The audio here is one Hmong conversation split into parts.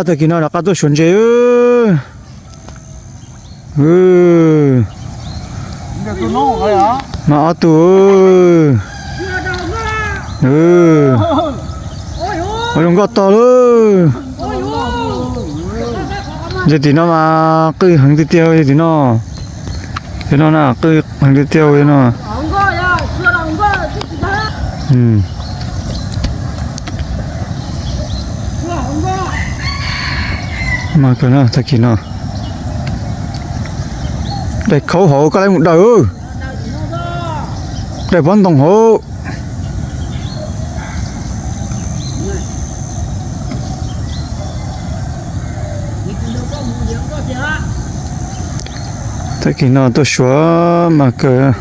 Tag kis no rov qab tuaj suav ntses. Mas ob tug, ua zoo nkauj tog lawm. Ntses tim no mas qw heev tiag tiag tim no. Tim no na qw heev tiag tiag no. Mas kawg na, tag kis no daim khaub hauv koj lab mus daws. Daim pob ntoo hauv. Tag kis no tuaj suav mas kawg.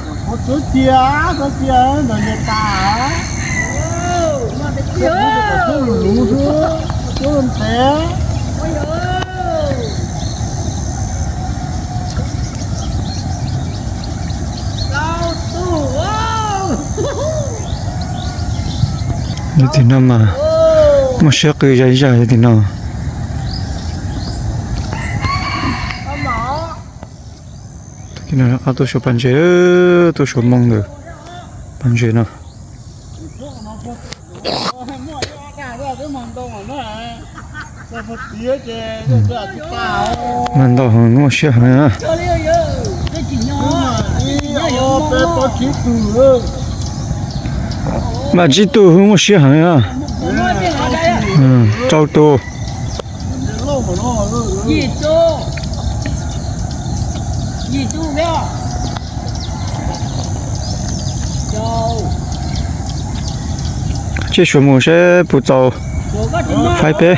Tim no mas muaj siab qw zaj zaj tim no. Tim no rov qab tuaj suav pas ntses, tuaj suav moo ntawm pas ntses no. Mas ntau heev, muaj siab heev na. Mas tsib tug hwj muaj siab heev na. Rau tus. Tsij suav mus seb puas txaus faib peb.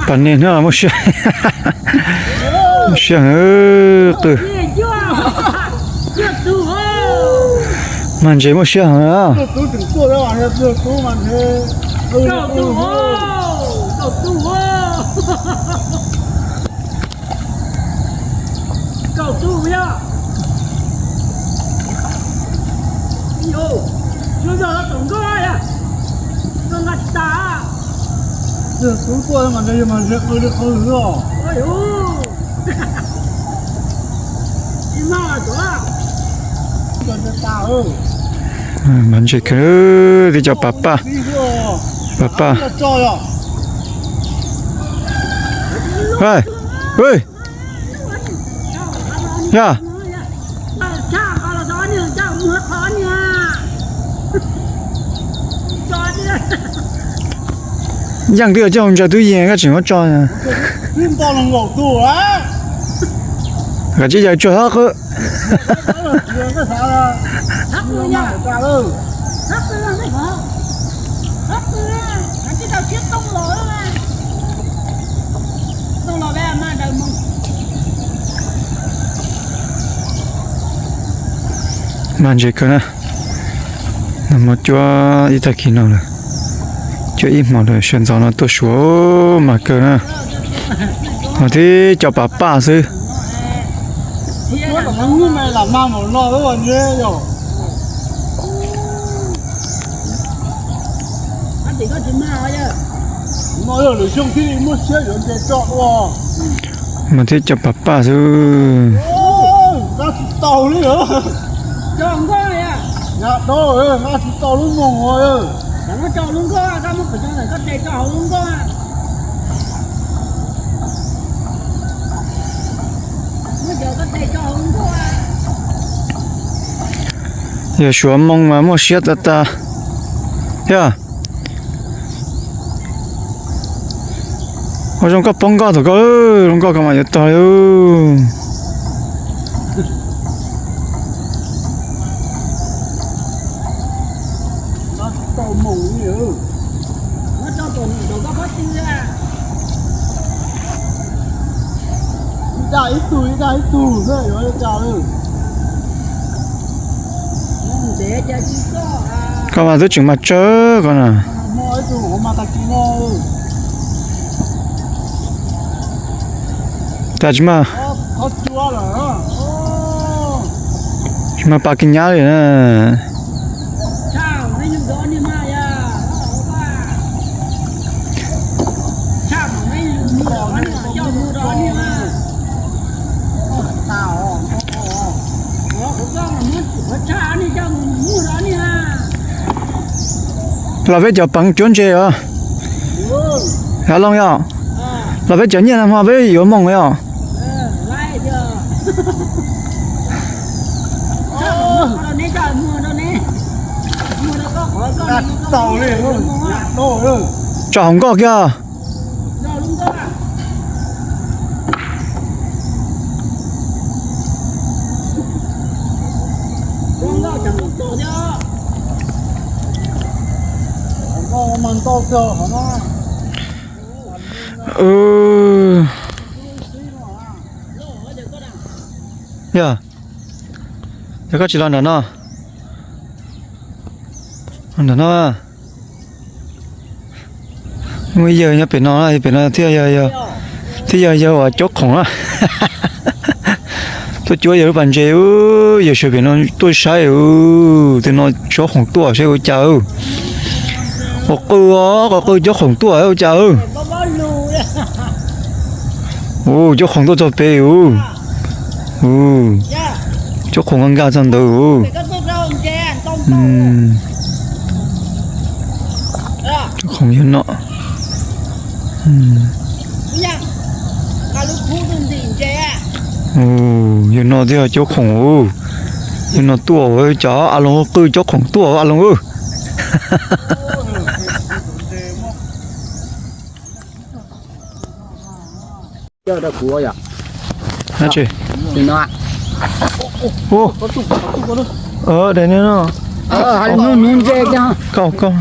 Pas niag hnub muaj siab, muaj siab heev qw. Mas ntses muaj siab heev. Mas ntses kawg, tib co pas paj, pas paj. Yog, yeej twb coj mus ntsaws tub yees koj tseem muab tso. Koj tsis yawg tsuag hab qwb. Mas ntses kawg na, nag hmo cuab ib tag kis no lawm, cuab ib hmo lawm sawv ntxov no tuaj suav mas kawg na. Mas twb cov pas paj xwb. Mas twb cov pas paj xwb. Yog suav moo mas muaj siab tag tag. Yog, ua zoo koj poob nkoj thaum koj, zoo nkoj koj mas yuav tog li. Koj mas twb tseem mas tsawg koj na. Tas tsis mas, tsis mas pas kiag nyab li na. Los peb cov peev cuab ntses os. Av Looj yog, los peb cov nyiaj no mas peb yuav moos os. Tso hauv nkoj kiag. Yog, yog koj tsis los nram no, nram no. Muaj ib yawg nyob pem no, pem no thiaj, thiaj yog yawg uas cuab khoom na. Tuaj cuab yawg lub pas ntses, yawg sawv pem no tuaj saib, tej no cuab khoom tuaj saib ua cas. Qhov qw os, qhov qw cuab khoom tuaj ua cas. Cuab khoom tuaj txog pem. Cuab khoom nkag nkag txog ntawd. Cuab khoom yawg no. Yawg no thiaj cuab khoom. Yawg no tuaj, cov A Looj qw cuab khoom tuaj A Looj. Ua, daim no no. Koj, koj,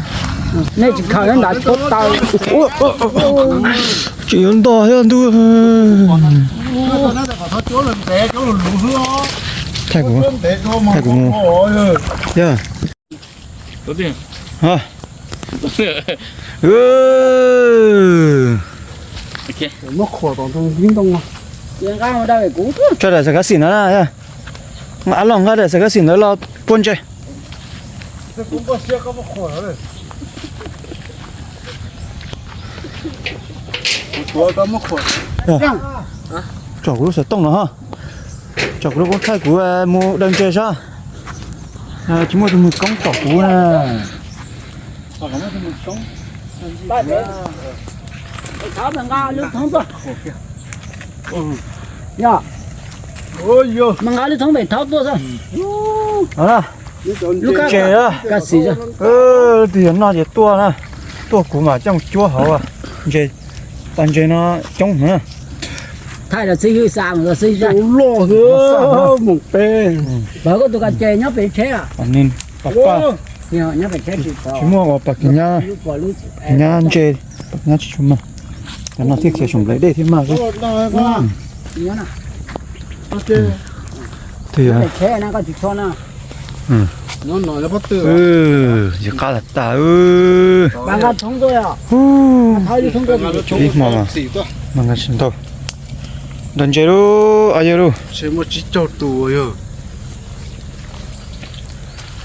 tsis yuav ntog thiab ntuj. Thaij kuv, thaij kuv mus. Yog. Tso daim xav kab xim ntawd na. A Looj nqa daim xav kab xim ntawd los pua ntses. Tsom kuv lub xov tooj no, tsom kuv lub koob thaij kuv mus daws ntses sab. Tsis muaj tus mws koob tom kuv na. Mas nqa lub thoob pem thab tuaj xwb. Lub kab xim, tus yog noj ces tuaj na. Tuaj kuv mam coj mus cuab hauv. Ntses, pas ntses no coob heev na. Thaij los xib hwb xa mus los xib hwb loj xwb mus peb. Pawg koj tus kas ces nyob pem tsheb. Nyob pem tsheb tsis muaj uas pas kis nyab ntses, pas kis nyab tsis tshua mag. Cov no thiaj khiav saum nplaim dej thiaj mag xwb. Twb yog, yog qab tas tas. Ib hmo mas nqa tsis ntau. Nrog ntses lub, a yog lub.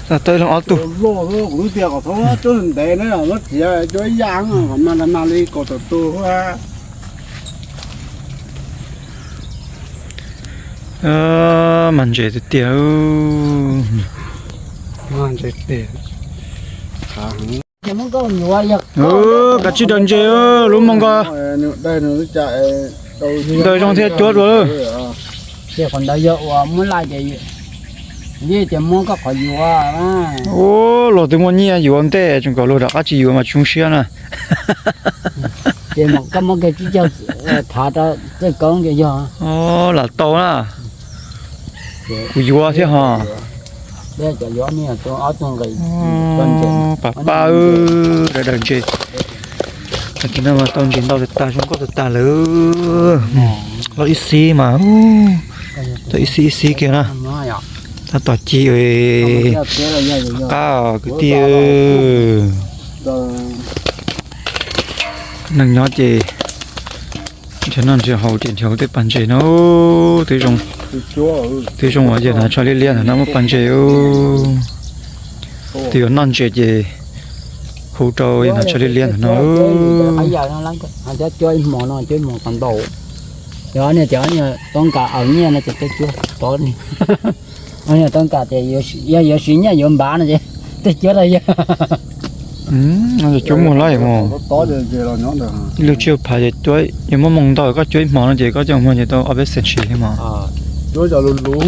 Tau ib leeg ob tug. Mag ntses tiag tiag. Kav tsij daws ntses lub moo ko. Daws zoo thiaj cuab dua lawm. Ces qhov ntawd yog uas muab laij ces, ces muab koj qhov yuav. Ub, luag twb muaj nyiaj yuav ntej tseem kom luag rov qab tsis yuav mas tsis zoo siab na. Ces koj muab kiag tsib caug thav rau txawj koob ces yog. Lam tau na. Kuv yuav thiab ho. Pab pab, daws ntses. Tam sim no mas tau ntses ntau tas tas, zoo nkauj tas tas lawm. Loj ib xib mas, tau ib xib ib xib kiag na. Tab tom ci qab os kwv tij. Neeg nyob ces Noj ntses haus ces nrhiav tej pas ntses no, twb zoo, twb zoo uas yawg hnav tsho liab liab ntawm no muaj pas ntses. Twb yuav noj ntses ces hu rau yawg hnav tsho liab liab ntawm no. Cov niag toob kas aws nyiaj no ces cov cuab tod ni. Niag toob kas tias yog yuav siv nyiaj yuav npav no ces tej cuab rau yawg. Cuab muag lawm mus. Ib lub tsiaj phav ces cuab yuav muaj moo ntau, koj cuab ib hmo no ces koj coj muag ces tau ob peb xees sis li mas. Cuab cov luv luv,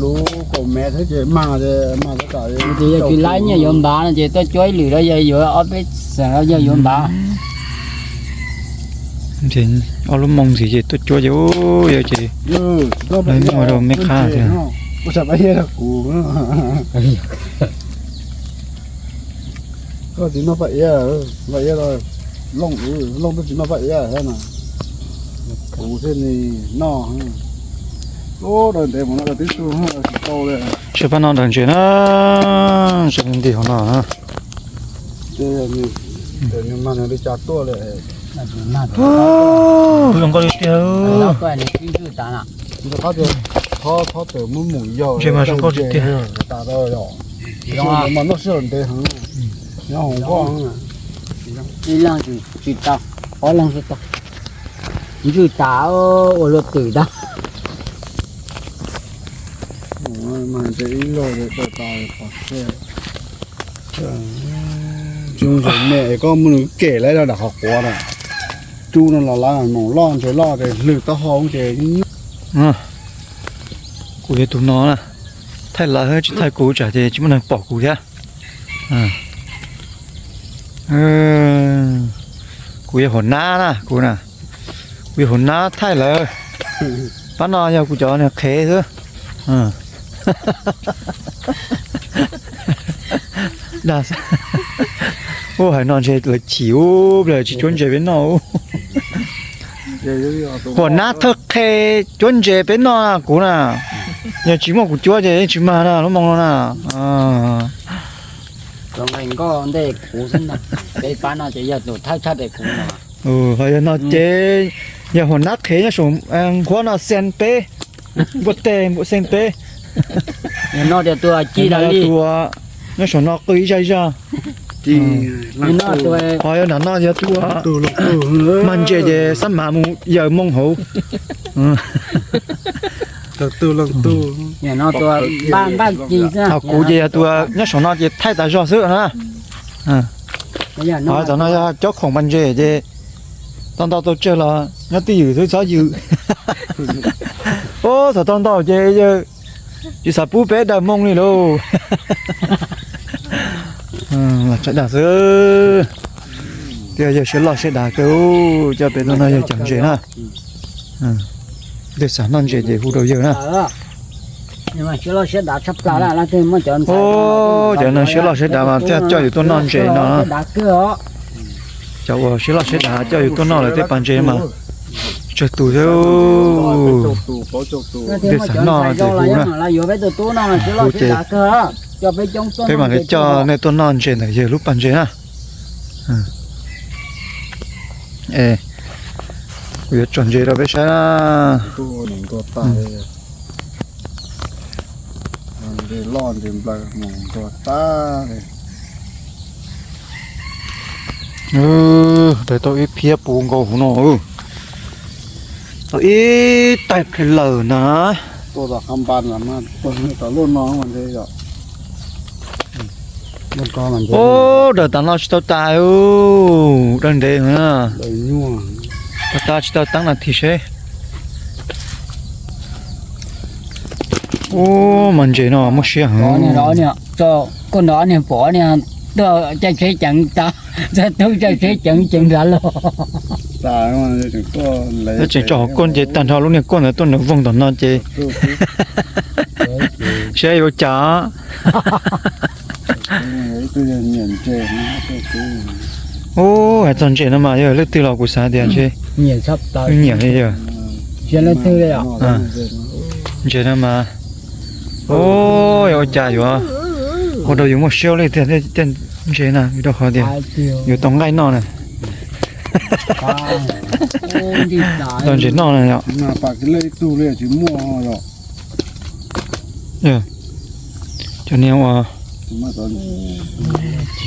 luv kaum mev thiab ces mag, mag. Ces yog tsis laib nyiaj yuav npav no ces tuaj cuab ib lwm los yog yuav ob peb xees los yog yuav npav. Ob lub moo ntxiv ces tuaj cuab ces yog ces lawv muag rau me qab tiag. Koj tsis noj paj iab, paj iab, Looj, Looj twb tsis noj paj iab thiab no. Kuv thiaj li noj. Ub, daws ntev mus no twb tu tsis tau li. Saib pab no daws ntses na, nti hauv no. Nws mag nws li cas tuaj li. Zoo nkauj li tiag. Ntsej mas zoo nkauj li tiag. Mas noj sij hawm ntev heev. Nyob hauv nkuaj. Ib leeg tsis tau, ob leeg tsis tau. Ntswj tas ua luaj twm tag. Mas ntshe ib log tas pom seb. Tsis zoo me es koj muab nws kem lawm rau nram qhov quav na. Cub no los lawv mus loj ntses loj ces hlwb taub hau ces. Kuv yog tus no na, thaij lawv tsis thaij kuv tsam ces tsis muaj neeg pom kuv thiab. Kuv yog hua nab na, kuv na, kuv yog hua nab thaij lawv. Pab no yog kuv cov niag qhev xwb. Dag, ua hais no ntshe lawv chim ub, lawv tsis cuab ntses peb noj ub. Hua nab thawj qhe cuab ntses peb noj kuv na. Yog tsis muaj kuv cuab ces yeej tsis mag na lub moo no na. Pab no ces yog tus thawj tshaj pem kuv no. Ho yog no ces yog hua nab qhev nyob saum nqhuab no xees peb, npuaj teg npuaj xees peb. Yog no tias tus ci li, nyob saum no qw ib zaj ib zaj. Ho yog nram no yog tus mag ntses ces xab mav mus yaws moo hauv. Ho kuv ces yog tus nyob saum no ces thaij tas zog xwb na. Ho tom no yog cob khoom pas ntses ces tau ntau tau tsawg los nyob twj ywm xwb txhob ywm. Ub, thaum tau ntau ces yawg tsis xav pub peb daws moo li lauj. Los tsav dag xwb. Twb yog yawg siab loj siab dav kawg, coj peb tuaj noj yawg cov ntses na. Twb xav noj ntses ces hu rau yawg na. Cov neeg siab loj siab dav mas thiaj coj yus tuaj noj ntses no. Cov uas siab loj siab dav coj yus tuaj noj lawv tej pas ntses mas tsawg tus thiab. Twb xav noj ces hu na. Hu ces peb mam li coj nej tuaj noj ntses ntawm yawg lub pas ntses na. Kuv yuav tso ntses rau peb saib na. Daws tau ib phiab puv nkaus huv no. Tau ib taig qhe lawm na. Ub, daws tas no tsis tau tas, daws ntev na. Tau tas tsis tau teeb nas this seb. Ub, mas ntses no muaj siab heev. Koj nrog niag pom niag tuaj caij tsheb ceev tag, txog tub caij tsheb ceev ceev nrad los. Tseem tso hauv kuaj ces tag nrho lub niag kuaj ntawd tuaj nram voog tom no ces saib yuav cas. Ub, hais txog ntses no mas yog leej twg los kuv xav tias ntshe nyiam li yog. Ntses no mas, ub, yog ua cas yuav ua rau yus muaj siab ua luaj tiag thiab ntses na, vim rau qhov tias yuav tau nqaij noj na. Tau ntses noj na yom. Cov niag uas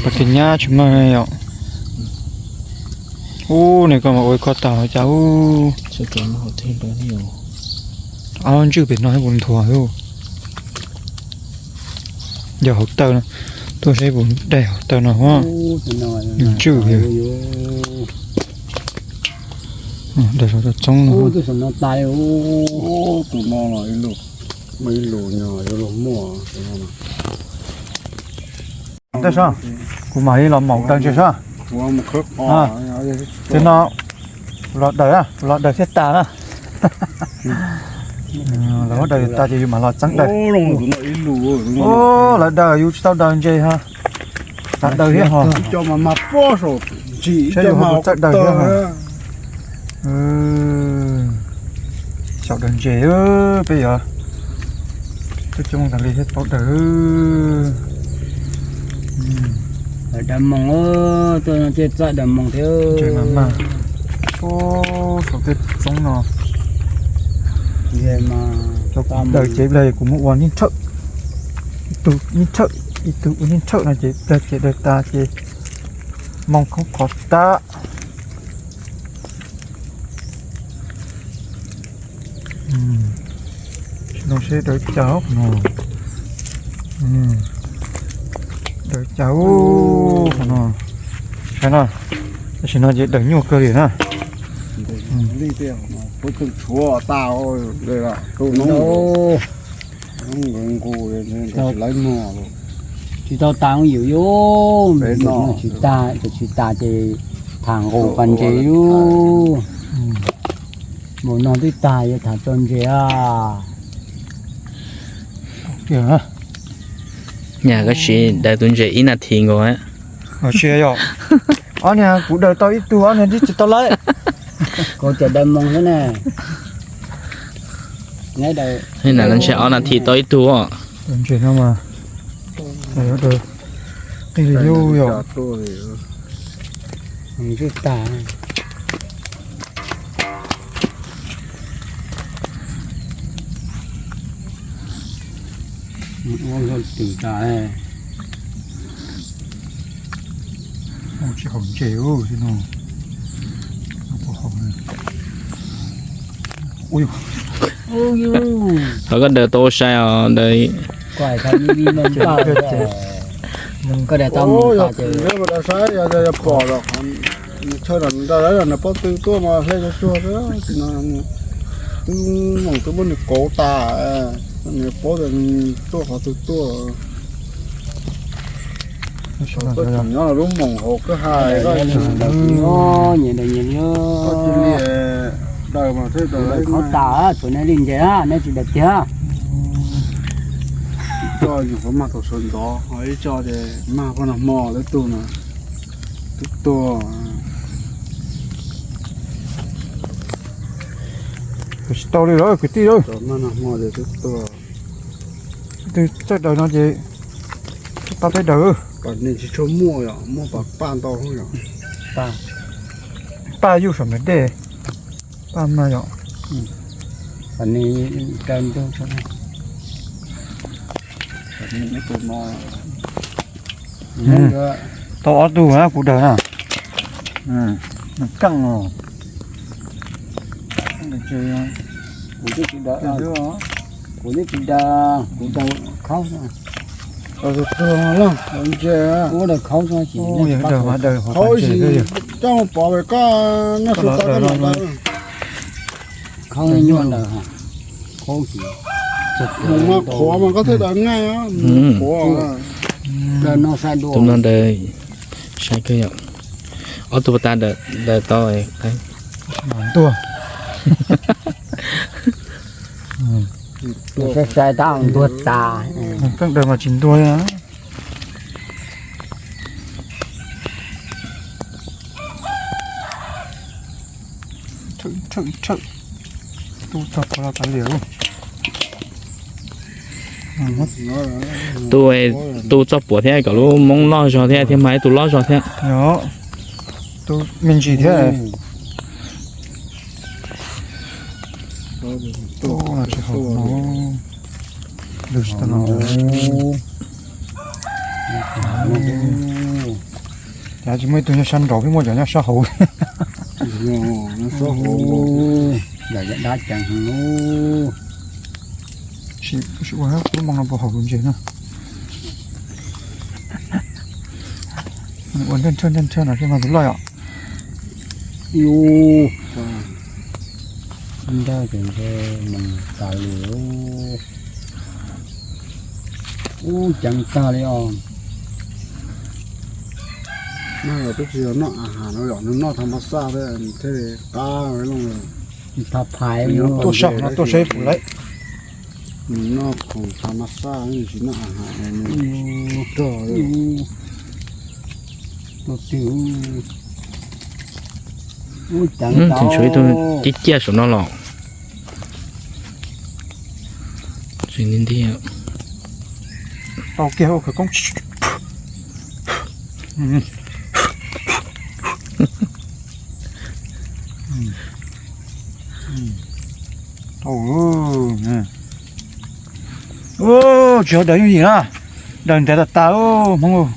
pas kev nyab tsis mag yom. Ub, nws koj mas ua ib khob tag los cas ub. Ob lub ntswj pem no puas nthuav. Yog hauv taw no, tuaj saib puas daig hauv taw no. Ntswj. Daig saum txoob no. Ntawm saib, kuv mam li los maum daws ntses saib. Tej no los daws, los daws thiaj tas na. Lawv muab daws tas ces yus mam los txeeb daws. Lawv daws yus tsis tau daws ntses ho. Txav daws thiab ho. Saib yus ho puas txawj daws thiab ho. Xyaum daws ntses, peb yuav coob coob tas li thiaj paub daws. Daws moos, tuaj no ces txawj daws moos thiab. Ntses mas mag. Saum tej txoob no. Cov kuv daws ces ib pliag kuv muab ua nij tshawj, ib tug nij tshawj, ib tug ua nij tshawj no ces ib pliag ces daws tas ces moos khoob qhov tas. Sim no seb daws cas no. Daws cas ub qhov no. Saib na, tam sim no ces daws nyuaj kawg li na. Tsis tau tas yus, tsis tas, tsis tas ces tham nqus pas ntses yus. Mus no twb tag yuav tham txog ntses a. Nyaj koj sim daws tus ntses ib nas this nkaus. Tsis yog, ob niag kuv daws tau ib tug, ob niag twb tsis tau lawm. Kuv cov daws moos xwb ne. Neb daws, neb daws ntshe ob nas this tau ib tug os. Ntses no mas qij li yus yom. Twb tag. Ua tim tas. Tsis haum ntses no. Thov koj daws tau sai os, daws. Koj daws tau mus, yog pom los nws chaw nws nrog lawv nws pob tw tuaj mas hle tsuag tsuag xwb, tsis no twb moos twb muab nws kauv tas, nws paub tias nws tuaj qhov twg tuaj. Koj tseem nyob los lub moos hauv kwj ha, koj cia li daws mas thiaj daws. Qhov tas, tsuav neb li ntses na, neb tsis daws tiag. Ib co nyuam qhuav mag thaum sawv ntxov, ho ib co ces mag pog nag hmo lawm tug no twb tuag. Tsis tau li lawm kwv tij lawm. Mag nag hmo ces twb tuag. Twb txawj daws no ces pab peb daws. Paj tsis tshua muaj yom, muaj paj paj ntau yom. Paj yuj saum ntawm dej, paj mag yom. Tau ob tug na kuv daws na. Nws keej os. Kuv twb tsis daws, kuv twb tsis daws, kuv daws khaub. Ntses, khaub, khaub ib si coj pov pem koj noj su tas koj mam daws. Khaub nyuaj daws, khaub ib si. Mus mas qhuav mas koj thiaj daws nqaij, qhuav. Daws no sai dua. Tus no daws sai kawg yom. Ob tug pas tas daws tau. Ntuag. Sai sai tab ntuag tas. Keej daws mas tsis ntuag li. Tshawm tshawm, tu txog pov los kav liam. Tu, tu txoj puav thiab kom lub moob loj zog thiab, thiab mas ib tug loj zog thiab. Tub me ntsis thiab. Tsis haum no. Lwg tsis tau no. Cas tsis muaj ib tug nyob sab nraud, pheej muaj cov nyob sab hauv. Yam dab ceev heev. Sim ua lub moo no puas haum lub ntses na. Ua nrhawj nrhawj nrhawj no thiaj mas tus loj yom. Ub, nrhawj ces ntshe mas tas li. Ub, ceev tag li os. Noj los twb tsis yog noj a has no yom, noj tha ma xaj thiab thiaj li qab loo. Tuaj sab hauv no tuaj saib puas laib. Nws noj khoom tha ma xaj, nws tsis noj a has, nws rog. Tshuav ib tug tib ciaj saum no los. Tau kiag ua khawv koob. Tsis yog daws yooj yim na, daws ntev tas tas Hmoob,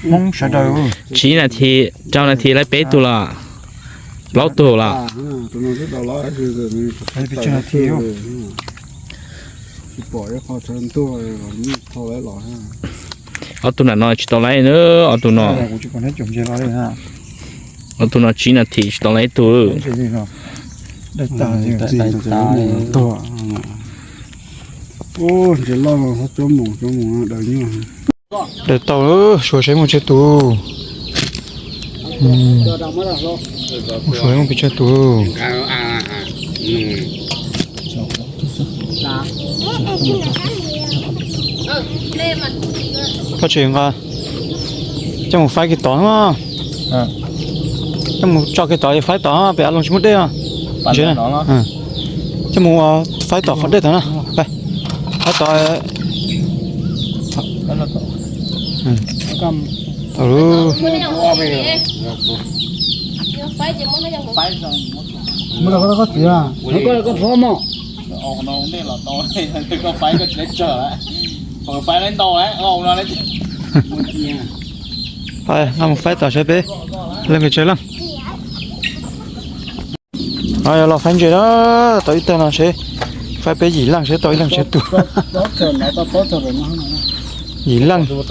Hmoob sawv daws. Tsib nas this, rau nas this laib peb tug los, plaub tug los. Ob tug nram no tsis tau laib na, ob tug no. Ob tug no tsib nas this tsis tau laib ib tug. Daws tau, suav saib mus tsawg tus. Mus suav mus pes tsawg tus. Koj tseem nqa coj mus faib kiag tod, coj mus tso kiag tod faib tod pem a loo tsis muaj dej. Coj mus faib tom qhov dej tod na. Faib tod. Mus faib tom seb peb leej pes tsawg leej. Yog los faib ntses na, tau ib tag no seb faib peb yim leej seb tau ib leej tsawg tus. Yim leej, yim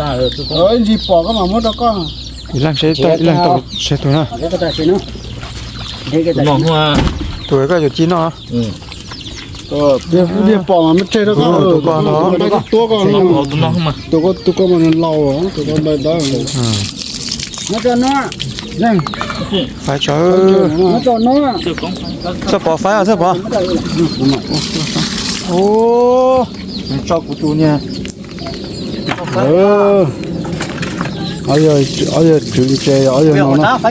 leej seb tau ib leej tau tsawg tus na. Tus koj yuav ci noj. Pom mas muab tseg rau koj, tus koj no, tus koj mas laus, tus koj npawg ntawd. Faib tsawv. Txawj Pov faib, Txawj Pov. Tso kuv tus niag. Ob yawg tswv ntses, ob yawg no, ob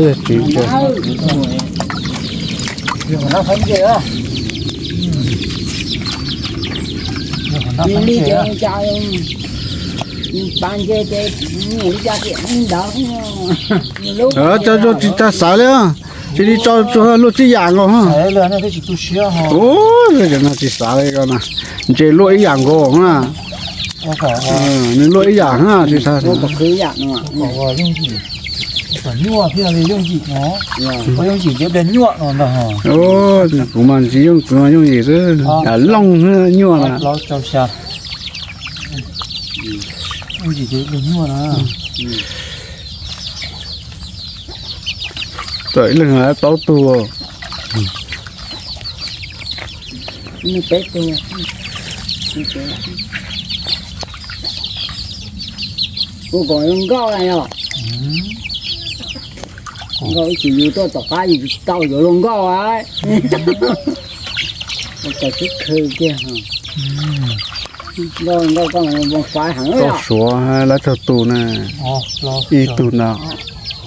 yawg tswv ntses. Cov tsis tag xav li, cia li tso tsuag luaj tib yam nkaus. Ua, cov no tsis xav li ko na, ntses luaj ib yam nkaus na. Nws luaj ib yam na, tsis tag. Kuv mas ntsis yooj, kuv mas yooj yim xwb, looj nyuaj na. Txawm ib leeg plaub tug. Kuv kom zoo nkauj na yog. Nkauj ib txwm yus tuaj tom qab yus tsis tau yuav zoo nkauj a. Ua kom sib khw kiag. Nkauj, nkauj koj zoo faib heev. Tau suav lawv txog tus na, ib tug ntawd,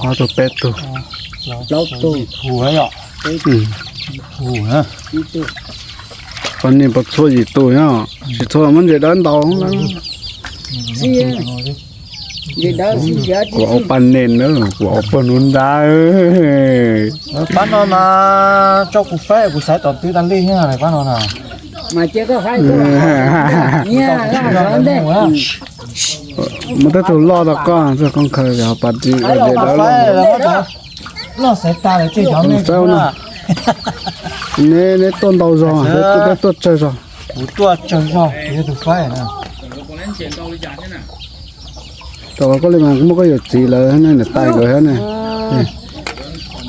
ob tug peb tug, plaub tug, peb tug, ib tug. Qhov niag puas txhua yim tus nyob, tsis txhua muab ntses dawb ntau. Kuv ua paj nees na, kuv ua paj nub ntab. Pab no mas tso kuv faib kuv xaiv tom twg tas li thiab pab no na. Mas cia koj faib, muab tej tug loj rau koj, koj khaws pas tis ua dawb. Loj xaiv tas lawm ces yog nej na. Neb tuaj ntau zog, peb tuaj tsawg zog. Kuv tuaj tsawg zog, kuv yog tus faib na. Tau koj li mas muaj koj yawm txiv lawv niam tais nkawd thiab ne.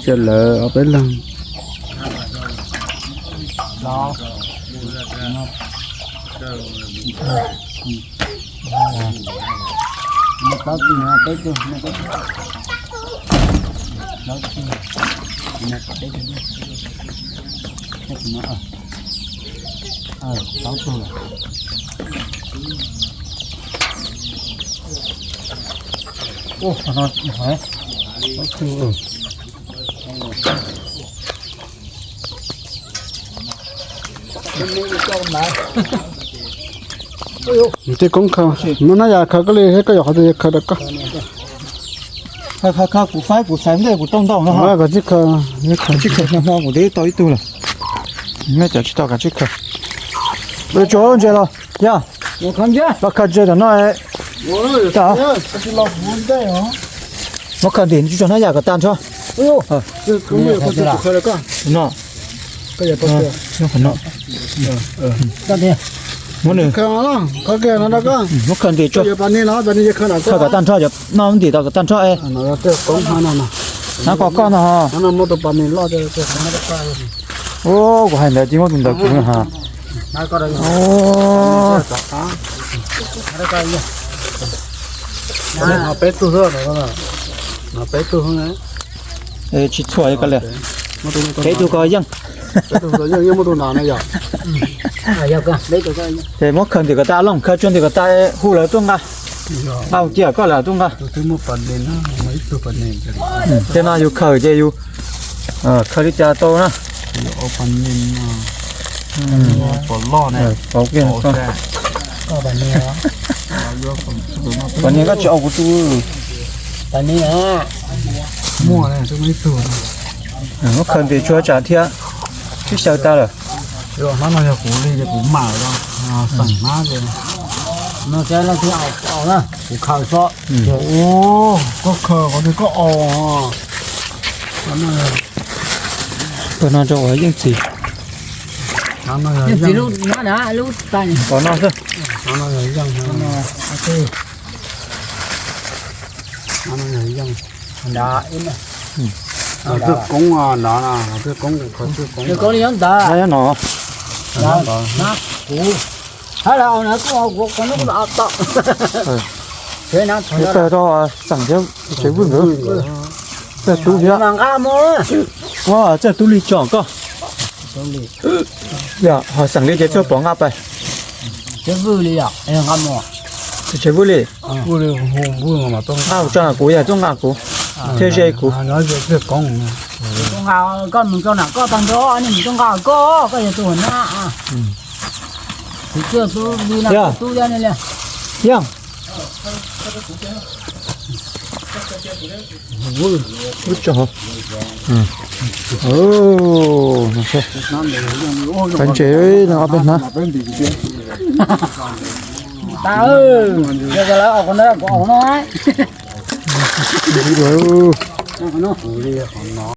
Cia lawv ob peb leeg. Tej koob khaws, muab hnab yas khaws koj li thiab koj yuav qhov twg khaws rau koj. Khaws, khaws, kuv faib kuv xaiv ntej kuv tau ntau no. Koj tsib khaws, tsib khaws hmo hmo kuv twb tau ib tug lawm. Nej cov tsis tau kav tsij khaws. Tsuav ntses los yog los khaws ntses tom no. Muab khaws ntim tso hnab yas kom tag nrho. No. Muab nws, muab khaws ntim tso, khaws kom tag nrho, noj ntim tau kom tag nrho. Hnab ko koj no. Ua, kuv hais ntawd tsis muab tus ntawd kuv na ha. Peb tug, peb tug, tsis txhua li ko li. Peb tug ko yeej. Ces muab khaws ntim kom tag, looj khaws tsuag ntim kom tag, hu lawv tuaj nqa. Nqa cia koj lawm tuaj nqa. Tej no yus khaws ces yus khaws li cas tau na. Pom loj ne. Pom kiag. Pom niag koj tsis au kuv tus. Muaj ne, muab khaws ntim tsuag tsam thiab, sib xyaw tag lawm. Hnab no yog kuv li ces kuv mam xeem hnab ces no ces leej twg au na, kuv khaws xwb. Koj khaws qhov twg koj au. Pawg no rau uas yeej txiv. Yeej txiv lub no na, lub tais. Pom no xwb. Twj koob no, twj koob, twj koob li nyob ntawd. Nyob no. Kuv hab los au na, kuv au kuv no kuv au tom. Tawg rau xeem thiab tsev vwj nkawd. Tawg tub thiab. Txawj tub li tso koj. Yog ho xeem li ces tsuag pov nqa pais. Tsev vwj li, tsev vwj li. Nqa tso kuv, yog tuaj nqa kuv thiaj ze kuv. Koj mus rau nram koj tag nrho, nej mus tuaj nqa koj, koj yog tus huam nab. Tus tub li no, tus tub li. Yog. Wb tso. Kav ntses no peb hnab.